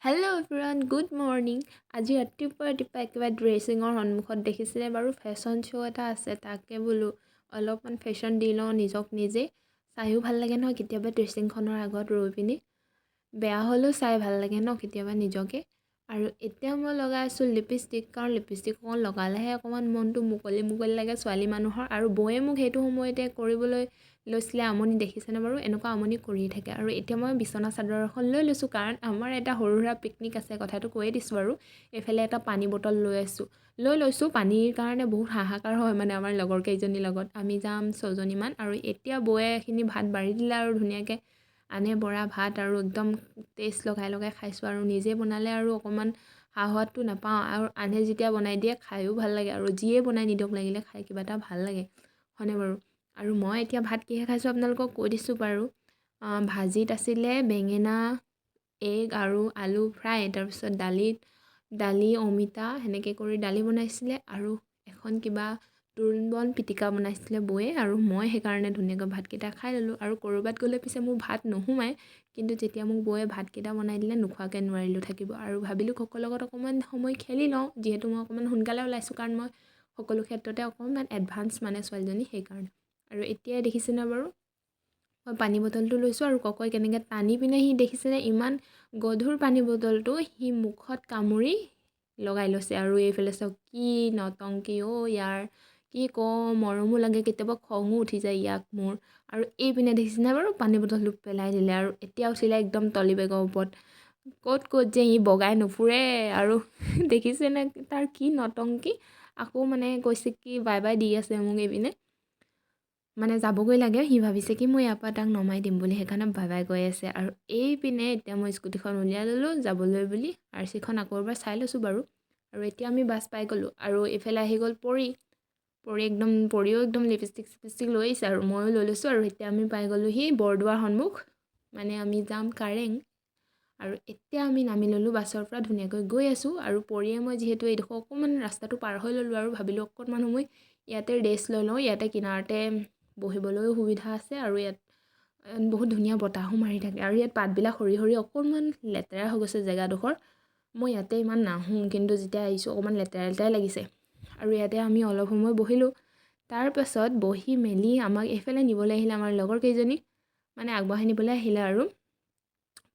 Hello everyone, good morning. আজি ৰাতিপুৱা ৰাতিপুৱা একেবাৰে ড্ৰেছিঙৰ সন্মুখত দেখিছেনে বাৰু, ফেশ্বন শ্ব' এটা আছে, তাকে বোলো অলপমান ফেশ্বন দি লওঁ নিজক নিজে। চায়ো ভাল লাগে নহয় কেতিয়াবা ড্ৰেছিংখনৰ আগত ৰৈ পিনি, বেয়া হ'লেও চাই ভাল লাগে ন কেতিয়াবা নিজকে। আৰু এতিয়া মই লগাই আছোঁ লিপষ্টিক, কাৰণ লিপষ্টিক অকণ লগালেহে অকণমান মনটো মুকলি মুকলি লাগে ছোৱালী মানুহৰ। আৰু বৌয়ে মোক সেইটো সময়তে কৰিবলৈ লৈছিলে আমনি, দেখিছেনে বাৰু, এনেকুৱা আমনি কৰিয়ে থাকে। আৰু এতিয়া মই বিচনা চাদৰ এখন লৈ লৈছোঁ, কাৰণ আমাৰ এটা সৰু সুৰা পিকনিক আছে, কথাটো কৈয়ে দিছোঁ আৰু। এইফালে এটা পানী বটল লৈ আছোঁ, লৈ লৈছোঁ পানীৰ কাৰণে বহুত হাহাকাৰ হয় মানে আমাৰ লগৰ কেইজনীৰ লগত। আমি যাম ছজনীমান। আৰু এতিয়া বৌয়ে এইখিনি ভাত বাঢ়ি দিলে আৰু ধুনীয়াকৈ আনে বৰা ভাত আৰু একদম টেষ্ট লগাই লগাই খাইছোঁ। আৰু নিজে বনালে আৰু অকণমান সা সোৱাদটো নাপাওঁ, আৰু আনে যেতিয়া বনাই দিয়ে খায়ো ভাল লাগে, আৰু যিয়ে বনাই নিদিয়ক লাগিলে খাই কিবা এটা ভাল লাগে, হয়নে বাৰু। আৰু মই এতিয়া ভাত কিহে খাইছোঁ আপোনালোকক কৈ দিছোঁ বাৰু। ভাজিত আছিলে বেঙেনা, এগ আৰু আলু ফ্ৰাই, তাৰপিছত দালিত দালি অমিতা সেনেকৈ কৰি দালি বনাইছিলে, আৰু এখন কিবা দোৰোণ বন পিটিকা বনাইছিলে বৌয়ে। আৰু মই সেইকাৰণে ধুনীয়াকৈ ভাতকেইটা খাই ল'লোঁ। আৰু ক'ৰবাত গ'লে পিছে মোৰ ভাত নোসোমায়, কিন্তু যেতিয়া মোক বৌয়ে ভাতকেইটা বনাই দিলে নোখোৱাকৈ নোৱাৰিলোঁ থাকিব। আৰু ভাবিলোঁ ককৰ লগত অকণমান সময় খেলি লওঁ, যিহেতু মই অকণমান সোনকালে ওলাইছোঁ, কাৰণ মই সকলো ক্ষেত্ৰতে অকণমান এডভান্স মানে ছোৱালীজনী, সেইকাৰণে। আৰু এতিয়াই দেখিছেনে বাৰু, মই পানী বটলটো লৈছোঁ আৰু ককই কেনেকৈ টানি পিনে সি দেখিছেনে ইমান গধুৰ পানী বটলটো সি মুখত কামুৰি লগাই লৈছে। আৰু এইফালে চাওক কি নটংকি অ' ইয়াৰ, কি কওঁ, মৰমো লাগে কেতিয়াবা, খঙো উঠি যায় ইয়াক মোৰ। আৰু এইপিনে দেখিছেনে বাৰু পানী বটলটো পেলাই দিলে। আৰু এতিয়া উঠিলে একদম টলি বেগৰ ওপৰত, ক'ত ক'ত যে সি বগাই নুফুৰে। আৰু দেখিছেনে তাৰ কি নটংকি, আকৌ মানে কৈছে কি বাই বাই the আছে মোক এইপিনে, মানে যাবগৈ লাগে, সি ভাবিছে কি মই ইয়াৰ পৰা তাক নমাই দিম বুলি, সেইকাৰণে বাই বাই কৈ আছে। আৰু এইপিনে এতিয়া মই স্কুটিখন উলিয়াই ল'লোঁ যাবলৈ বুলি, আৰ চিখন আকৌ এবাৰ চাই লৈছোঁ বাৰু। আৰু এতিয়া আমি বাছ পাই গ'লোঁ। আৰু এইফালে আহি গ'ল পৰি, পৰি একদম, পৰিও একদম লিপষ্টিক চিপষ্টিক লৈ আহিছে আৰু ময়ো লৈ লৈছোঁ। আৰু এতিয়া আমি পাই গ'লোহি বৰদোৱাৰ সন্মুখ, মানে আমি যাম কাৰেং। আৰু এতিয়া আমি নামি ল'লোঁ বাছৰ পৰা, ধুনীয়াকৈ গৈ আছোঁ। আৰু পৰিয়ে মই যিহেতু এইডোখৰ অকণমান ৰাস্তাটো পাৰ হৈ ল'লোঁ আৰু ভাবিলোঁ অকণমান সময় ইয়াতে ৰেষ্ট লৈ লওঁ, ইয়াতে কিনাৰতে বহিবলৈও সুবিধা আছে আৰু ইয়াত বহুত ধুনীয়া বতাহো মাৰি থাকে। আৰু ইয়াত পাতবিলাক সৰি সৰি অকণমান লেতেৰা হৈ গৈছে জেগাডোখৰ, মই ইয়াতে ইমান নাহোঁ, কিন্তু যেতিয়া আহিছোঁ অকণমান লেতেৰা লেতেৰাই লাগিছে। আৰু ইয়াতে আমি অলপ সময় বহিলোঁ, তাৰপাছত বহি মেলি আমাক এইফালে নিবলৈ আহিলে আমাৰ লগৰ কেইজনী, মানে আগবঢ়াই নিবলৈ আহিলে আৰু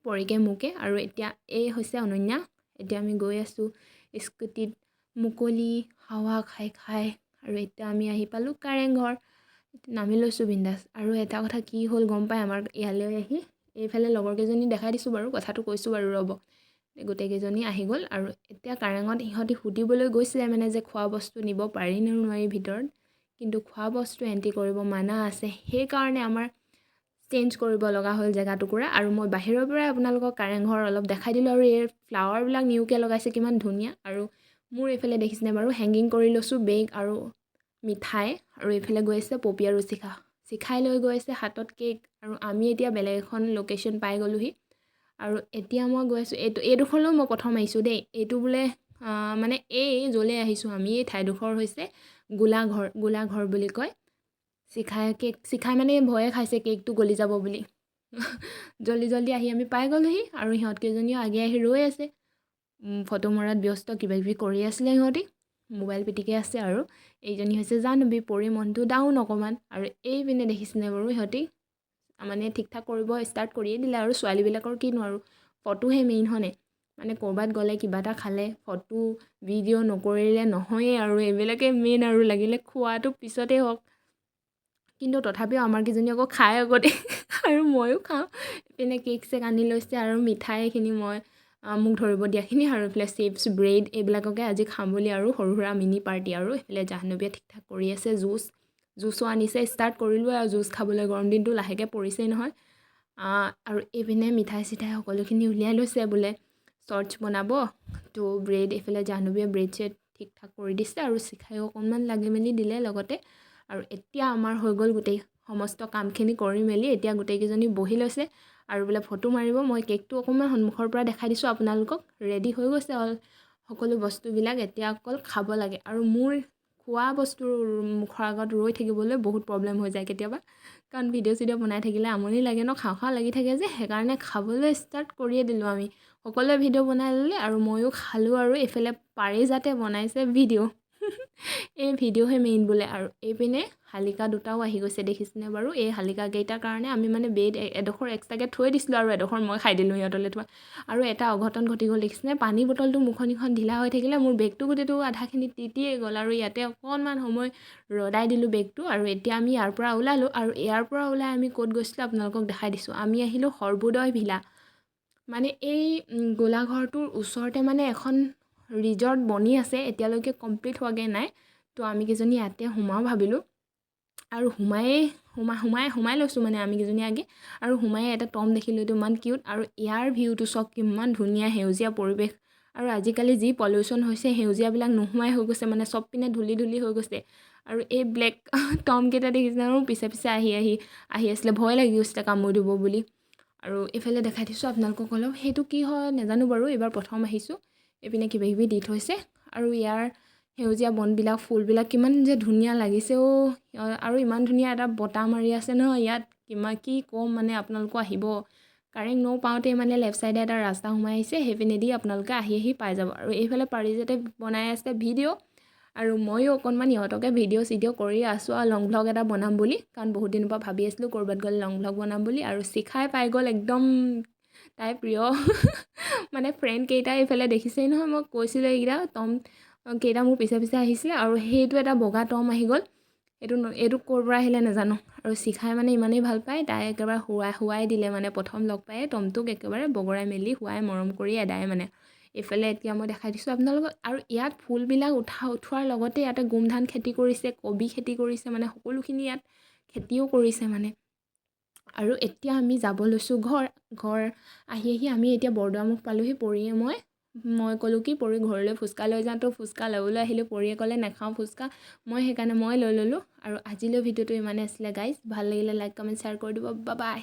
পৰিকে মোকে। আৰু এতিয়া এই হৈছে অনন্যা। এতিয়া আমি গৈ আছোঁ স্কুটিত মুকলি হাৱা খাই খাই। আৰু এতিয়া আমি আহি পালোঁ কাৰেংঘৰ, নামি লৈছোঁ বিন্দাছ। আৰু এটা কথা কি হ'ল গম পাই আমাৰ ইয়ালৈ আহি, এইফালে লগৰ কেইজনী দেখাই দিছোঁ বাৰু, কথাটো কৈছোঁ বাৰু ৰ'ব, গোটেইকেইজনী আহি গ'ল। আৰু এতিয়া কাৰেঙত ইহঁতি সুধিবলৈ গৈছিলে মানে যে খোৱা বস্তু নিব পাৰি নে নোৱাৰি ভিতৰত, কিন্তু খোৱা বস্তু এণ্ট্ৰি কৰিব মানা আছে, সেইকাৰণে আমাৰ চেঞ্জ কৰিব লগা হ'ল জেগা টুকুৰা। আৰু মই বাহিৰৰ পৰাই আপোনালোকক কাৰেংঘৰ অলপ দেখাই দিলোঁ। আৰু এই ফ্লাৱাৰবিলাক নিউকৈ লগাইছে কিমান ধুনীয়া। আৰু মোৰ এইফালে দেখিছেনে বাৰু হেংগিং কৰি লৈছোঁ বেগ আৰু মিঠাই। আৰু এইফালে গৈ আছে পপী আৰু শিখা, শিখাই লৈ গৈ আছে হাতত কেক। আৰু আমি এতিয়া বেলেগ এখন লোকেশ্যন পাই গ'লোহি। আৰু এতিয়া মই গৈ আছোঁ এইটো, এইডোখৰলৈও মই প্ৰথম আহিছোঁ দেই, এইটো বোলে মানে এই য'লৈ আহিছোঁ আমি, এই ঠাইডোখৰ হৈছে গোলাঘৰ, গোলাঘৰ বুলি কয়। শিখাই কেক, শিখাই মানে ভয়ে খাইছে কেকটো গলি যাব বুলি। জল্দি জল্দি আহি আমি পাই গ'লোহি। আৰু সিহঁত কেইজনীও আগে আহি ৰৈ আছে, ফটো মৰাত ব্যস্ত, কিবা কিবি কৰি আছিলে সিহঁতি, মোবাইল পিটিকি আছে। আৰু এইজনী হৈছে জাহ্নৱী, পৰি মনটো ডাউন অকণমান। আৰু এইপিনে দেখিছেনে বাৰু সিহঁতি মানে ঠিক ঠাক কৰিব ষ্টাৰ্ট কৰিয়ে দিলে। আৰু ছোৱালীবিলাকৰ কিনো আৰু ফটোহে মেইন হয়নে, মানে ক'ৰবাত গ'লে কিবা এটা খালে ফটো ভিডিঅ' নকৰিলে নহয়েই আৰু এইবিলাকে মেইন আৰু, লাগিলে খোৱাটো পিছতেই হওক, কিন্তু তথাপিও আমাৰ কেইজনী আকৌ খায় আগতে আৰু ময়ো খাওঁ। এইপিনে কেক চেক আনি লৈছে আৰু মিঠাই এইখিনি মই মোক ধৰিব দিয়াখিনি, আৰু এইফালে চিপছ ব্ৰেড এইবিলাককে আজি খাম বুলি আৰু সৰু সুৰা মিনি পাৰ্টি। আৰু এইফালে জাহ্নৱীয়ে ঠিক ঠাক কৰি আছে, জুচো আনিছে, ষ্টাৰ্ট কৰিলোঁ আৰু জুচ খাবলৈ, গৰম দিনটো লাহেকৈ পৰিছেই নহয়। আৰু এইপিনে মিঠাই চিঠাই সকলোখিনি উলিয়াই লৈছে, বোলে চৰ্টছ বনাব, তো ব্ৰেড এইফালে জাহ্নৱীয়ে ব্ৰেড চেড ঠিক ঠাক কৰি দিছে আৰু শিখায়ো অকণমান লাগি মেলি দিলে লগতে। আৰু এতিয়া আমাৰ হৈ গ'ল গোটেই সমস্ত কামখিনি কৰি মেলি এতিয়া গোটেইকেইজনী বহি লৈছে আৰু বোলে ফটো মাৰিব। মই কেকটো অকণমান সন্মুখৰ পৰা দেখাই দিছোঁ আপোনালোকক, ৰেডি হৈ গৈছে অল সকলো বস্তুবিলাক, এতিয়া অকল খাব লাগে। আৰু মোৰ খোৱা বস্তুৰ মুখৰ আগত ৰৈ থাকিবলৈ বহুত প্ৰব্লেম হৈ যায় কেতিয়াবা, কাৰণ ভিডিঅ' চিডিঅ' বনাই থাকিলে আমনি লাগে ন, খাওঁ খাওঁ লাগি থাকে যে, সেইকাৰণে খাবলৈ ষ্টাৰ্ট কৰিয়ে দিলোঁ আমি। সকলোৱে ভিডিঅ' বনাই ল'লে আৰু ময়ো খালোঁ। আৰু এইফালে পাৰিজাতে বনাইছে ভিডিঅ', এই ভিডিঅ'হে মেইন বোলে। আৰু এইপিনে শালিকা দুটাও আহি গৈছে, দেখিছেনে বাৰু? এই শালিকাকেইটাৰ কাৰণে আমি মানে বেড এডোখৰ এক্সট্ৰাকৈ থৈ দিছিলোঁ আৰু এডোখৰ মই খাই দিলোঁ সিহঁতলৈ থোৱা। আৰু এটা অঘটন ঘটি গ'ল, দেখিছেনে? পানী বটলটো মুখনিখন ঢিলা হৈ থাকিলে, মোৰ বেগটো গোটেইটো আধাখিনি তিতিয়ে গ'ল। আৰু ইয়াতে অকণমান সময় ৰদাই দিলোঁ বেগটো। আৰু এতিয়া আমি ইয়াৰ পৰা ওলালোঁ। আৰু ইয়াৰ পৰা ওলাই আমি ক'ত গৈছিলোঁ আপোনালোকক দেখাই দিছোঁ। আমি আহিলোঁ সৰ্বোদয় ভিলা, মানে এই গোলাঘৰটোৰ ওচৰতে মানে এখন ৰিজৰ্ট বনি আছে, এতিয়ালৈকে কমপ্লিট হোৱাগৈ নাই। তো আমি কেইজনী ইয়াতে সোমাওঁ ভাবিলোঁ আৰু সোমায়েই সোমা সোমাই সোমাই লৈছোঁ মানে আমি কেইজনী আগে। আৰু সোমায়ে এটা টম দেখিলোঁ, এইটো ইমান কিউট। আৰু ইয়াৰ ভিউটো চাওক কিমান ধুনীয়া সেউজীয়া পৰিৱেশ। আৰু আজিকালি যি পলিউশ্যন হৈছে, সেউজীয়াবিলাক নোহোৱাই হৈ গৈছে, মানে চব পিনে ধূলি ধূলি হৈ গৈছে। আৰু এই ব্লেক টমকেইটা দেখিছে আৰু পিছে পিছে আহি আহি আহি আছিলে, ভয় লাগি গৈছিলে কামুৰি দিব বুলি। আৰু এইফালে দেখাই দিছোঁ আপোনালোকক অলপ, সেইটো কি হয় নাজানো বাৰু, এইবাৰ প্ৰথম আহিছোঁ। এইপিনে কিবা কিবি দি থৈছে। আৰু ইয়াৰ সেউজীয়া বনবিলাক, ফুলবিলাক কিমান যে ধুনীয়া লাগিছে অ'। আৰু ইমান ধুনীয়া এটা বতাহ মাৰি আছে নহয় ইয়াত, কিমান কি ক'ম মানে। আপোনালোকো আহিব। কাৰেং নৌপাওঁতেই মানে লেফ্ট ছাইডে এটা ৰাস্তা সোমাই আহিছে, সেইপিনেদি আপোনালোকে আহি আহি পাই যাব। আৰু এইফালে পাৰিজাতে বনাই আছে ভিডিঅ', আৰু ময়ো অকণমান ইহঁতকে ভিডিঅ' চিডিঅ' কৰি আছোঁ আৰু লং ভ্লগ এটা বনাম বুলি, কাৰণ বহুত দিনৰ পৰা ভাবি আছিলোঁ ক'ৰবাত গ'লে লং ভ্লগ বনাম বুলি। আৰু শিখাই পাই গ'ল একদম তাই প্ৰিয় মানে ফ্ৰেণ্ড কেইটা। এইফালে দেখিছেই নহয়, মই কৈছিলোঁ এইকেইটা টম কেইটা মোৰ পিছে পিছে আহিছিলে। আৰু সেইটো এটা বগা টম আহি গ'ল, এইটো ক'ৰ পৰা আহিলে নাজানো। আৰু শিখাই মানে ইমানেই ভাল পায়, তাই একেবাৰে শুৱাই শুৱাই দিলে, মানে প্ৰথম লগ পায়ে টমটোক একেবাৰে বগৰাই মেলি শুৱাই মৰম কৰি এদাই মানে। এইফালে এতিয়া মই দেখাই দিছোঁ আপোনালোকক। আৰু ইয়াত ফুলবিলাক উঠোৱাৰ লগতে ইয়াতে গোমধান খেতি কৰিছে, কবি খেতি কৰিছে, মানে সকলোখিনি ইয়াত খেতিও কৰিছে মানে। আৰু এতিয়া আমি যাব লৈছোঁ ঘৰ। ঘৰ আহি আহি আমি এতিয়া বৰদোৱামুখ পালোহি। পৰিয়ে মই ক'লোঁ কি পৰি ঘৰলৈ ফুচকা লৈ যাওঁ, তো ফুচকা ল'বলৈ আহিলোঁ। পৰিয়ে ক'লে নাখাওঁ ফুচকা, মই সেইকাৰণে মই লৈ ল'লোঁ। আৰু আজিলৈ ভিডিঅ'টো ইমানেই আছিলে গাইজ, ভাল লাগিলে লাইক কমেণ্ট শ্বেয়াৰ কৰি দিব। Bye bye.